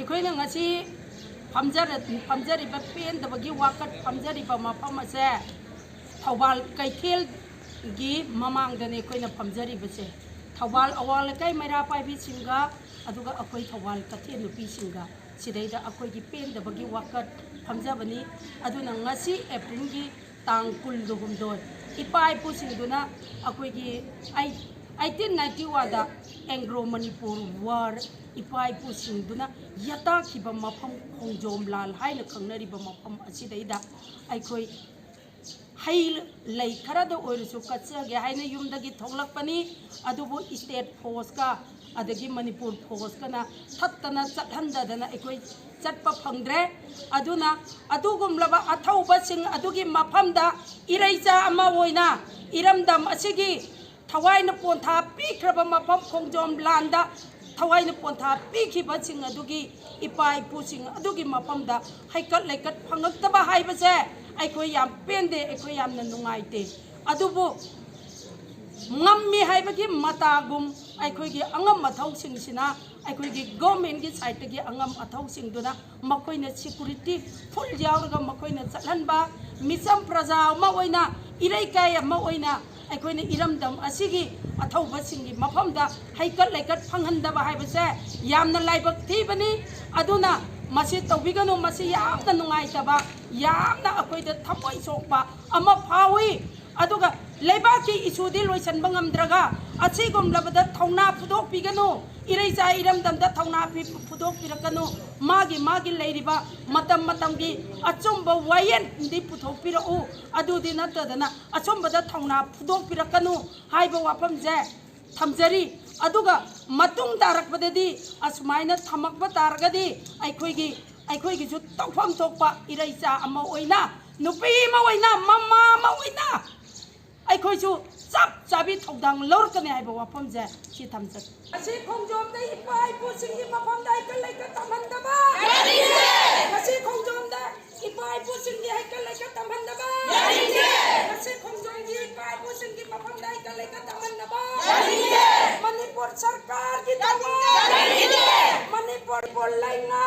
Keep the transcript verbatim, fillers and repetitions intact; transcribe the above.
ꯑꯩꯈꯣꯏꯅ ꯉꯁꯤ ꯐꯝꯖꯔ-, ꯐꯝꯖꯔꯤꯕ ꯄꯦꯟꯗꯕꯒꯤ ꯋꯥꯀꯠ ꯐꯝꯖꯔꯤꯕ ꯃꯐꯝ ꯑꯁꯦ ꯊꯧꯕꯥꯜ ꯀꯩꯊꯦꯜꯒꯤ ꯃꯃꯥꯡꯗꯅꯤ ꯑꯩꯈꯣꯏꯅ ꯐꯝꯖꯔꯤꯕꯁꯦ꯫ ꯊꯧꯕꯥꯜ ꯑꯋꯥꯡ ꯂꯩꯀꯥꯏ ꯃꯩꯔꯥ ꯄꯥꯏꯕꯤꯁꯤꯡꯒ, ꯑꯗꯨꯒ ꯑꯩꯈꯣꯏ ꯊꯧꯕꯥꯜ ꯀꯩꯊꯦꯜ ꯅꯨꯄꯤꯁꯤꯡꯒ ꯁꯤꯗꯩꯗ ꯑꯩꯈꯣꯏꯒꯤ ꯄꯦꯟꯗꯕꯒꯤ ꯋꯥꯀꯠ ꯐꯝꯖꯕꯅꯤ꯫ ꯑꯗꯨꯅ ꯉꯁꯤ ꯑꯦꯄ꯭ꯔꯤꯜꯒꯤ ꯇꯥꯡ ꯀꯨꯟꯒ ꯍꯨꯝꯗꯣꯏ, ꯏꯄꯥ ꯏꯄꯨꯁꯤꯡꯗꯨꯅ ꯑꯩꯈꯣꯏꯒꯤ ꯑꯩ-, eighteen ninety one ꯗ Anglo Manipur War, ꯏꯄꯥ ꯏꯄꯨꯁꯤꯡꯗꯨꯅ ꯌꯇꯥꯈꯤꯕ ꯃꯐꯝ, ꯈꯣꯡꯖꯣꯝ ꯂꯥꯜ ꯍꯥꯏꯅ ꯈꯪꯅꯔꯤꯕ ꯃꯐꯝ ꯑꯁꯤꯗꯩꯗ ꯑꯩꯈꯣꯏ ꯍꯩ ꯂꯩ ꯈꯔꯗ ꯑꯣꯏꯔꯁꯨ ꯀꯠꯆꯒꯦ ꯍꯥꯏꯅ ꯌꯨꯝꯗꯒꯤ ꯊꯣꯛꯂꯛꯄꯅꯤ꯫ ꯑꯗꯨꯕꯨ state force ꯀ ꯑꯗꯒꯤ ꯃꯅꯤꯄꯨꯔ force ꯀꯅ ꯊꯠꯇꯅ ꯆꯠꯍꯟꯗꯗꯅ ꯑꯩꯈꯣꯏ ꯆꯠꯄ ꯐꯪꯗ꯭ꯔꯦ꯫ ꯑꯗꯨꯅ ꯑꯗꯨꯒꯨꯝꯂꯕ ꯑꯊꯧꯕꯁꯤꯡ ꯑꯗꯨꯒꯤ ꯃꯐꯝꯗ ꯏꯔꯩꯆꯥ ꯑꯃ ꯑꯣꯏꯅ ꯏꯔꯝꯗꯝ ꯑꯁꯤꯒꯤ ꯊꯋꯥꯏꯅ ꯄꯣꯟꯊꯥ ꯄꯤꯈ꯭ꯔꯕ ꯃꯐꯝ, ꯈꯣꯡꯖꯣꯝ ꯂꯥꯟꯗ ꯊꯋꯥꯏꯅ ꯄꯣꯟꯊꯥ ꯄꯤꯈꯤꯕꯁꯤꯡ ꯑꯗꯨꯒꯤ ꯏꯄꯥ ꯏꯄꯨꯁꯤꯡ ꯑꯗꯨꯒꯤ ꯃꯐꯝꯗ ꯍꯩꯀꯠ ꯂꯩꯀꯠ ꯐꯪꯉꯛꯇꯕ ꯍꯥꯏꯕꯁꯦ ꯑꯩꯈꯣꯏ ꯌꯥꯝ ꯄꯦꯟꯗꯦ, ꯑꯩꯈꯣꯏ ꯌꯥꯝꯅ ꯅꯨꯡꯉꯥꯏꯇꯦ꯫ ꯑꯗꯨꯕꯨ ꯉꯝꯃꯤ ꯍꯥꯏꯕꯒꯤ ꯃꯇꯥꯒꯨꯝ ꯑꯩꯈꯣꯏꯒꯤ ꯑꯉꯝ ꯑꯊꯧꯁꯤꯡꯁꯤꯅ, ꯑꯩꯈꯣꯏꯒꯤ government ꯀꯤ side ꯇꯒꯤ ꯑꯉꯝ ꯑꯊꯧꯁꯤꯡꯗꯨꯅ ꯃꯈꯣꯏꯅ security full ꯌꯥꯎꯔꯒ ꯃꯈꯣꯏꯅ ꯆꯠꯍꯟꯕ, ꯃꯤꯆꯝ ꯄ꯭ꯔꯖꯥ ꯑꯃ ꯑꯣꯏꯅ, ꯏꯔꯩꯀꯥꯏ ꯑꯃ ꯑꯣꯏꯅ ꯑꯩꯈꯣꯏꯅ ꯏꯔꯝꯗꯝ ꯑꯁꯤꯒꯤ ꯑꯊꯧꯕꯁꯤꯡꯒꯤ ꯃꯐꯝꯗ ꯍꯩꯀꯠ ꯂꯩꯀꯠ ꯐꯪꯍꯟꯗꯕ ꯍꯥꯏꯕꯁꯦ ꯌꯥꯝꯅ ꯂꯥꯏꯕꯛ ꯊꯤꯕꯅꯤ꯫ ꯑꯗꯨꯅ ꯃꯁꯤ ꯇꯧꯕꯤꯒꯅꯨ, ꯃꯁꯤ ꯌꯥꯝꯅ ꯅꯨꯡꯉꯥꯏꯇꯕ, ꯌꯥꯝꯅ ꯑꯩꯈꯣꯏꯗ ꯊꯃꯣꯏ ꯁꯣꯛꯄ ꯑꯃ ꯐꯥꯎꯏ꯫ ꯑꯗꯨꯒ ꯂꯩꯕꯥꯛꯀꯤ issue ꯗꯤ ꯂꯣꯏꯁꯤꯟꯕ ꯉꯝꯗ꯭ꯔꯒ ꯑꯁꯤꯒꯨꯝꯂꯕꯗ ꯊꯧꯅꯥ ꯐꯨꯗꯣꯛꯄꯤꯒꯅꯨ, ꯏꯔꯩꯆꯥ ꯏꯔꯝꯗꯝꯗ ꯊꯧꯅꯥ ꯄꯤ-, ꯐꯨꯗꯣꯛꯄꯤꯔꯛꯀꯅꯨ꯫ ꯃꯥꯒꯤ ꯃꯥꯒꯤ ꯂꯩꯔꯤꯕ ꯃꯇꯝ ꯃꯇꯝꯒꯤ ꯑꯆꯨꯝꯕ ꯋꯥꯌꯦꯜꯗꯤ ꯄꯨꯊꯣꯛꯄꯤꯔꯛꯎ, ꯑꯗꯨꯗꯤ ꯅꯠꯇꯗꯅ ꯑꯆꯨꯝꯕꯗ ꯊꯧꯅꯥ ꯐꯨꯗꯣꯛꯄꯤꯔꯛꯀꯅꯨ ꯍꯥꯏꯕ ꯋꯥꯐꯝꯁꯦ ꯊꯝꯖꯔꯤ꯫ ꯑꯗꯨꯒ ꯃꯇꯨꯡ ꯇꯥꯔꯛꯄꯗꯗꯤ ꯑꯁꯨꯃꯥꯏꯅ ꯊꯝꯃꯛꯄ ꯇꯥꯔꯒꯗꯤ ꯑꯩꯈꯣꯏꯒꯤ, ꯑꯩꯈꯣꯏꯒꯤꯁꯨ ꯇꯧꯐꯝ ꯊꯣꯛꯄ ꯏꯔꯩꯆꯥ ꯑꯃ ꯑꯣꯏꯅ, ꯅꯨꯄꯤ ꯑꯃ ꯑꯣꯏꯅ, ꯃꯃꯥ ꯑꯃ ꯑꯣꯏꯅ ꯑꯩꯈꯣꯏꯁꯨ ꯆꯞ ꯆꯥꯕꯤ ꯊꯧꯗꯥꯡ ꯂꯧꯔꯛꯀꯅꯤ ꯍꯥꯏꯕ ꯋꯥꯐꯝꯁꯦ ꯁꯤ ꯊꯝꯖꯒꯦ꯫ ꯉꯁꯤ ꯈꯣꯡꯖꯣꯝꯗ ꯏꯄꯥ ꯏꯄꯨꯁꯤꯡꯒꯤ ꯃꯐꯝꯗ ꯍꯩꯀꯠ ꯂꯩꯀꯠ ꯊꯝꯍꯟꯗꯕ꯫ ꯉꯁꯤ ꯈꯣꯡꯖꯣꯝꯗ ꯏꯄꯥ ꯏꯄꯨꯁꯤꯡꯒꯤ ꯍꯩꯀꯠ ꯂꯩꯀꯠ ꯊꯝꯍꯟꯗꯕ꯫ ꯉꯁꯤ ꯈꯣꯡꯖꯣꯝꯒꯤ ꯏꯄꯥ ꯏꯄꯨꯁꯤꯡꯒꯤ ꯃꯐꯝꯗ ꯍꯩꯀꯠ ꯂꯩꯀꯠ ꯊꯝꯍꯟꯗꯕ꯫ ꯃꯅꯤꯄꯨꯔ ꯁꯔꯀꯥꯔꯒꯤ ꯊꯧꯑꯣꯡ꯫ Manipur online nga